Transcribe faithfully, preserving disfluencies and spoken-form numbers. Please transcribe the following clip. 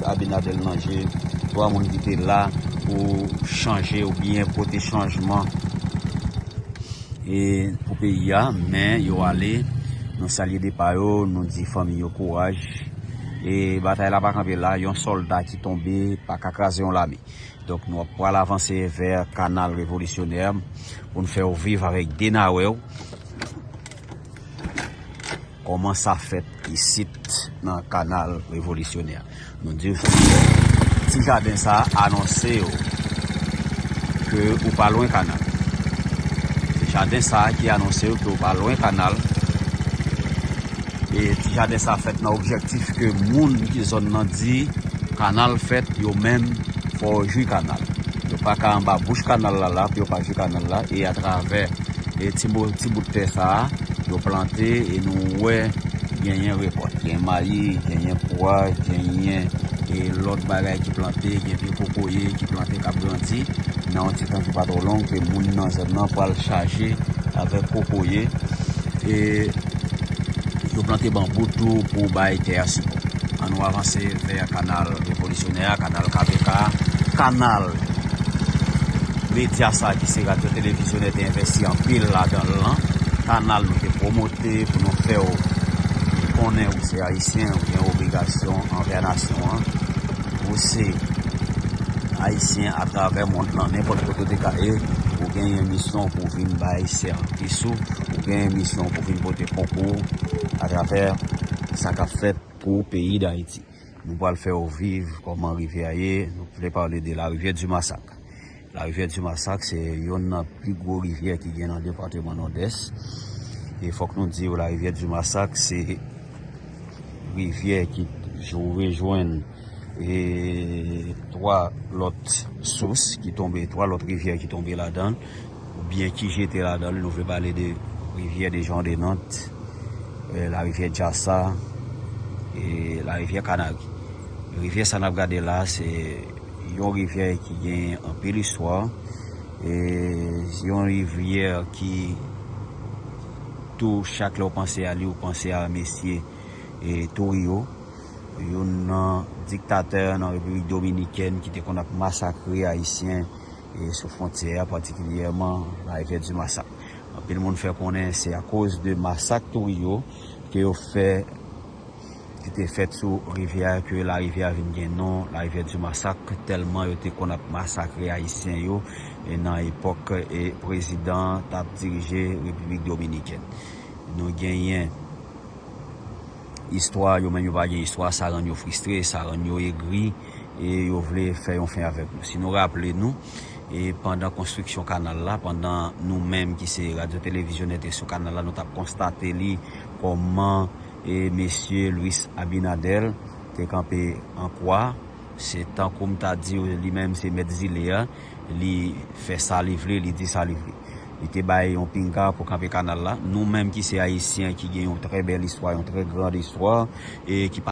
Abinader nan je, twa moun ki te la pou chanje oubyen pote chanjman e pou peyi a, men yo ale. Nou salye depa yo, nou di fanmi yo kouraj. E batay la pa kanpe la, yon sòlda ki tonbe pa ka kraze yon lame. Donk, nou ap pral avanse vè Kanal Revolisyonè pou n fè w viv avèk de nawè w kòman sa fèt isit nan Kanal Revolisyonè. Nou di w, ti jaden sa a anonse w ke ou pa lwen kanal. Se jaden sa a ki anonse w ke ou pa lwen kanal. E ti jaden sa a fèt nan objektif ke moun ki zòn nan di kanal fèt, yo menm, fò yo jwi kanal. Yo pa ka anba bouch kanal la la pou yo pa jwi kanal la, e atravè e ti bo-, ti bout tè sa a, yo plante, e nou wè genyen rekòt. Gen mayi, genyen pwa, genyen e lòt bagay ki plante, gen pye kokoye ki plante k ap grandi. Nan yon ti tan ki pa twò long, ke moun nan zòn nan pral chaje avèk kokoye. E yo plante banbou tou pou bay tè a sipò. Ann nou avanse vè Kanal Revolisyonè a, Kanal K V K, kanal medya sa ki se Radyo Televizyonè te envesti anpil ladan l lan. Kanal nou te pwomote pou nou fè w konnen ou se Ayisyen, ou gen obligasyon anvè nasyon an. Ou se Ayisyen atravè mond lan, nenpòt kote w te ka ye, ou genyen misyon pou w vin bay sèvis ou, ou genyen misyon pou w vin pote konkou atravè sa k ap fèt pou peyi Dayiti. Nou pral fè w viv kòman rivyè a ye. Nou vle pale de la rivière du Massacre. La rivière du Massacre se youn nan pi gwo rivyè ki gen nan depatman Nòdès. E fòk nou di w, la rivière du Massacre se rivyè ki jou-, rejwenn e twa lòt sous ki tonbe, twa lòt rivyè ki tonbe ladan l, oubyen ki jete ladan l. Nou vle pale de rivyè de Jan de Nant, eh, la rivyè Djasa, e la rivyè Kanari. Rivyè sa n ap gade la, se yon rivyè ki gen anpil istwa, e yon rivyè ki tou, chak lè w panse a li, w panse a mesye e Tourio, youn nan diktatè nan Repiblik Dominikèn ki te konn ap masakre Ayisyen e sou fwontyè a, patikilyèman la rivyè di Masak. Anpil moun fè konnen se akoz de masak Tourio ke yo fè, ki te fèt sou rivyè a, ke larivyè a vin gen non larivyè di Masak, tèlman yo te konn ap masakre Ayisyen yo, e nan epòk e prezidan t ap dirije Repiblik Dominikèn. Nou genyen istwa, yo menm yo pa gen istwa, sa rann yo fristre, sa rann yo egri, e yo vle fè yon fen avèk nou. Si nou raple nou, e pandan konstriksyon kanal la, pandan nou menm ki se Radyo Televizyonè te sou kanal la, nou t ap konstate li kòman e mesye Luis Abinader te kanpe an kwa. Se tankou m ta di w, li menm se mèt zile a, li fè sa li vle, li di sa li vle. Li te bay yon pinga pou kanpe kanal la. Nou menm ki se Ayisyen, ki gen yon trè bèl istwa, yon trè grand istwa, e ki pa